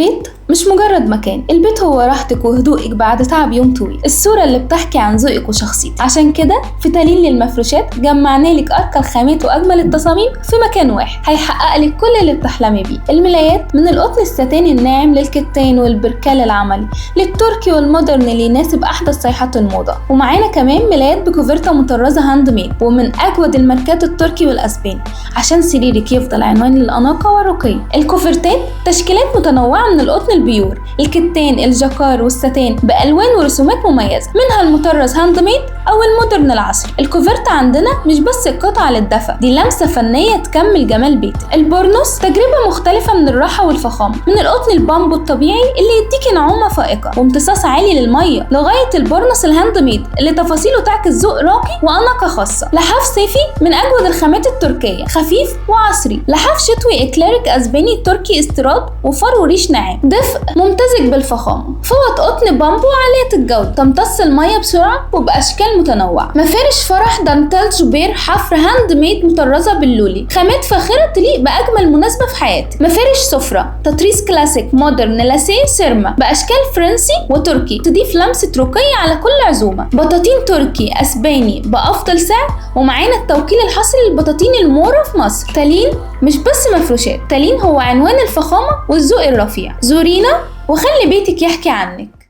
البيت مش مجرد مكان، البيت هو راحتك وهدوءك بعد تعب يوم طويل، الصورة اللي بتحكي عن ذوقك وشخصيتك. عشان كده في تالين للمفروشات جمعنا لك أرقى الخامات وأجمل التصاميم في مكان واحد هيحقق لك كل اللي بتحلمي بيه. الملايات من القطن الستاني الناعم للكتان والبركال العملي للتركي وال modern اللي يناسب أحدث صيحات الموضة، ومعانا كمان ملايات بكوفرتا مطرزة handmade ومن أجود الماركات التركي والأسباني عشان سريرك يفضل عنوان للأناقة والرقي. الكوفرتات تشكيلات متنوعة من القطن ال pure، الكتان، الجاكار والستان بألوان ورسومات مميزة، منها المطرز handmade أو ال modern العصري. الكوفرتا عندنا مش بس قطعة للدفا، دي لمسة فنية تكمل جمال بيتك. البورنوس تجربة مختلفة من الراحة والفخامة، من القطن البامبو الطبيعي اللي يديكي نعومة فائقة وامتصاص عالي للمية، لغاية البورنوس ال handmade اللي تفاصيله تعكس ذوق راقي وأناقة خاصة. لحاف صيفي من أجود الخامات التركية، خفيف وعصري. لحاف شتوي إكليريك أسباني تركي استيراد وفرو ريش ناعم، دفء ممتزج بالفخامة. فوط قطن بامبو عالية الجودة تمتص المية بسرعة وبأشكال متنوعة. مفارش فرح دانتيل جوبير حفر handmade مطرزة باللولي، خامات فاخرة تليق بأجمل مناسبة في حياتك. مفارش سفرة تطريز classic modern لاسيه سيرما بأشكال فرنسي وتركي تضيف لمسة رقي على كل عزومة. بطاطين تركي أسباني بأفضل سعر، ومعانا التوكيل الحصري للبطاطين المورة في مصر. تالين مش بس مفروشات، تالين هو عنوان الفخامة والذوق الرفيع. زورينا وخلي بيتك يحكي عنك.